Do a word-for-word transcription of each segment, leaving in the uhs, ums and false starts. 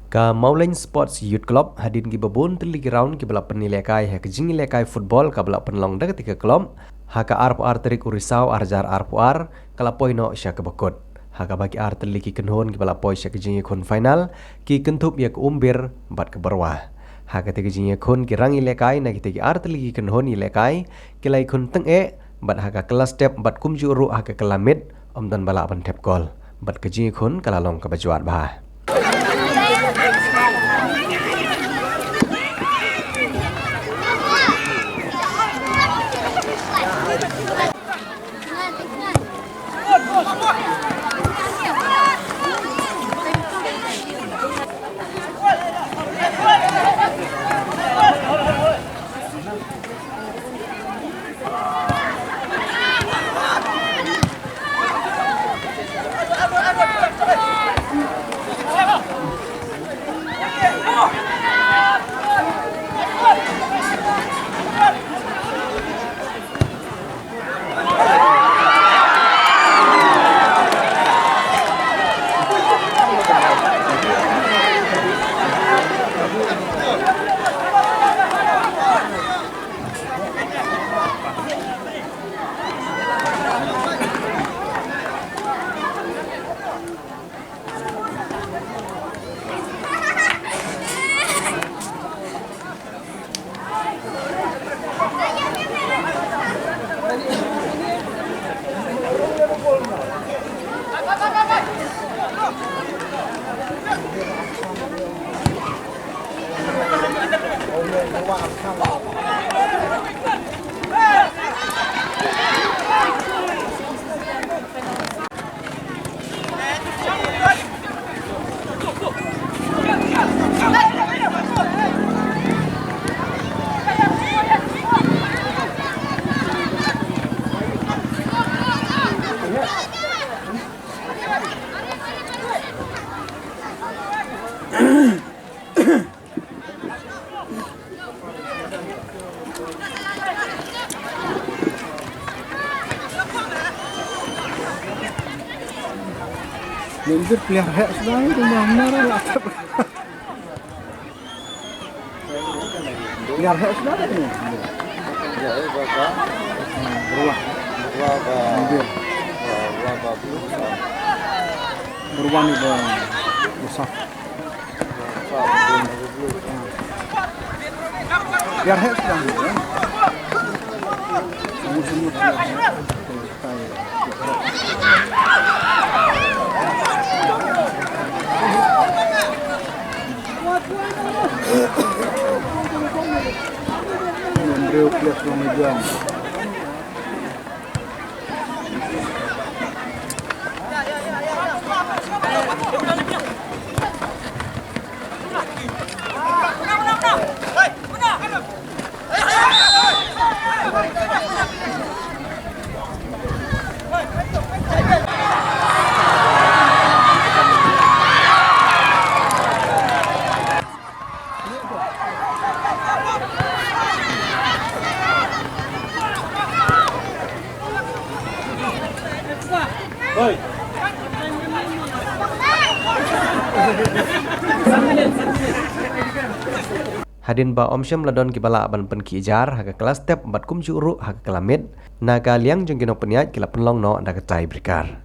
Ka Mawlein Sports Youth Club hadien kiba bun tylli ki round kiba la pynïalehkai ha ka jingïalehkai football kaba la pynlong da katei ka club ha ka arphew ar tarik u Risaw arhajar arphew ar ka la poi noh sha kaba kut. Ha kaba ki ar tylli ki kynhun kiba la poi sha ka jingïakhun final ki kynthup ïa ka Umbir bad ka Byrwa. Ha katei ka jingïakhun ki rangïalehkai na kitei ki ar tylli ki kynhun ïalehkai ki la ïakhun tyngeh bad ha ka kylla step bad kumjuh ruh ha ka kylla miet ym don ba lah ban thep kol. Bad ka jingïakhun ka la long kaba jwat bha. Ynda player heh sdang, kumba mar la tep. Player heh sdang ni. Berwa. Berwa ba. Ynda. Berwa ba. Berwa ni ba. Besar. Hadien ba ym shym la don kiba lah ban pynkhih jar ha ka kylla step bad kumjuh ruh ha ka kylla miet, na ka liang jong ki nongpynïaid ki la pynlong noh da ka tie breaker.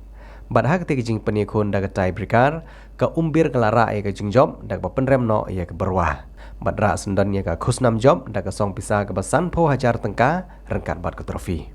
Bad ha katei ka jingpynïakhun da ka tie breaker, ka Umbir ka la rah ïa ka jingjop da kaba pynrem noh ïa ka Byrwa. Bad rah syndon ïa ka khusnam jop da ka song pisa kaba sanphew hajar tyngka ryngkat bad ka trophy.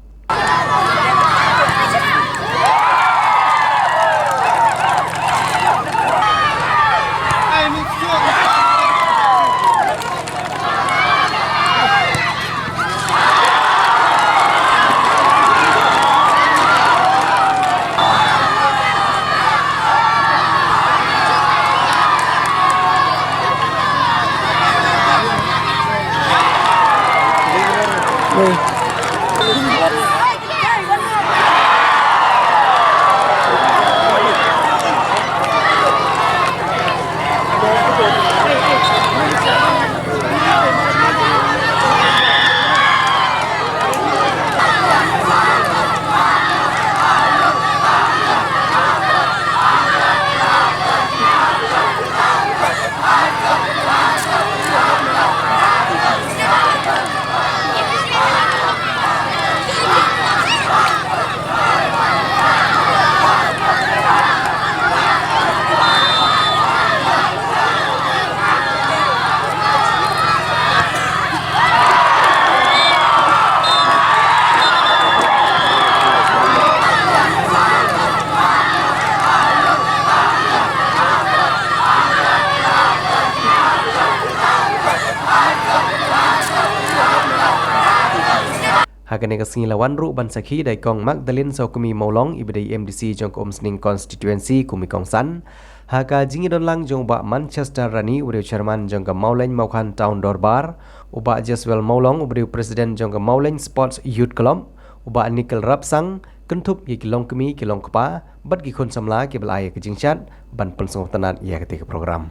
Ha kane ka sngi la wan ruh ban sakhi da i Kong Magdalene Sawkmie Mawlong, iba dei i M D C jong ka Umsning Constituency kum i kongsan, ha ka jingïadon lang jong u Bah Manchester Rani, uba dei u Chairman jong ka Mawleng Mawkhan Town Dorbar, u Bah Jeswell Mawlong, uba dei u President jong ka Mawleng Sports Youth Club, u Bah Nikel Rapsang, kynthup ïa ki longkmie, ki longkpa bad ki khun samla kiba la ai ïa ka jingshad ban pynsngewtynnat ïa katei ka program.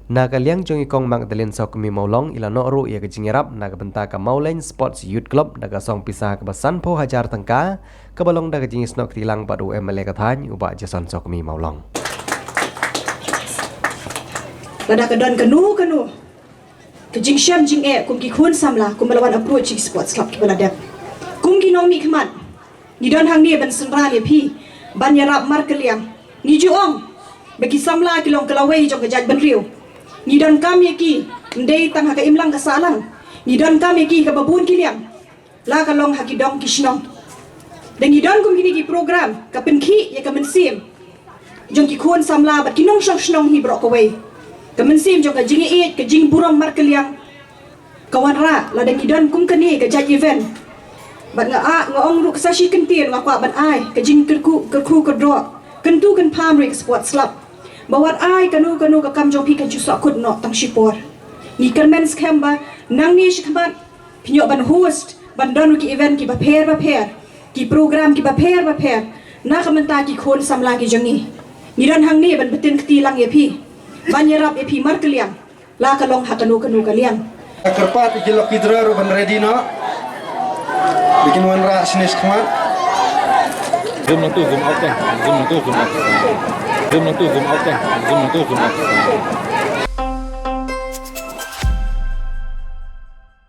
Na ka liang jong i Kong Magdalene Sawkmie Mawlong, i la noh ruh ïa ka jingïarap na ka bynta ka Mawleng Sports Youth Club da ka song pisa kaba sanphew hajar tyngka, kaba long da ka jingïasnoh kti lang bad u M L A ka thaiñ, u Bah Jason Sawkmie Mawlong. Lada ka don kano kano ka jingshem jingeh kum ki khun samla, kum ba la wan approach ki sports club kiba la dep, kum ki nongmihkhmat, ngi don hangne ban synran ïa phi ban ïarap markylliang. Ngi ju ong ba ki samla ki long ka lawei jong ka jaitbynriew. Ngi donkam ïa ki, ym dei tang ha ka imlang ka sahlang, ngi donkam ïa ki ha kaba bun ki liang. La ka long ha ki dong ki shnong. Da ngi don kum kine ki program, ka pynkhih ïa ka mynsiem jong ki khun samla bad ki nongshong shnong hi baroh kawei. Ka mynsiem jong ka jingïeit, ka jingburom markylliang ka wanrah lada ngi don kum kane ka jait event. Bad nga, ah, nga ong ruh sa shi kyntien nga kwah ban ai ka jingkyrkhu, kyrkhu kyrdoh, kyntu kynpham ruh ïa ka sports club ba wat ai kano kano ka kam jong phi kan shu sahkut noh tang shipor. Ngi kyrmen skhem ba nangne shakhmat phin ïoh ban host, ban don ki event kiba pher bapher, ki program kiba pher bapher na ka bynta ki khun samla ki jong ngi. Ngi don hangne ban btin kti lang ïa phi, ban ïarap ïa phi markylliang, la ka long ha kano kano ka liang. Kyrpad ïa ki lucky draw ruh ban ready noh, ba kin wanrah shane shakhmat. Zoom lang tu, zoom out kan. Zoom lang tu, zoom out. Zoom lang tu, zoom out kan. Zoom lang tu, zoom out.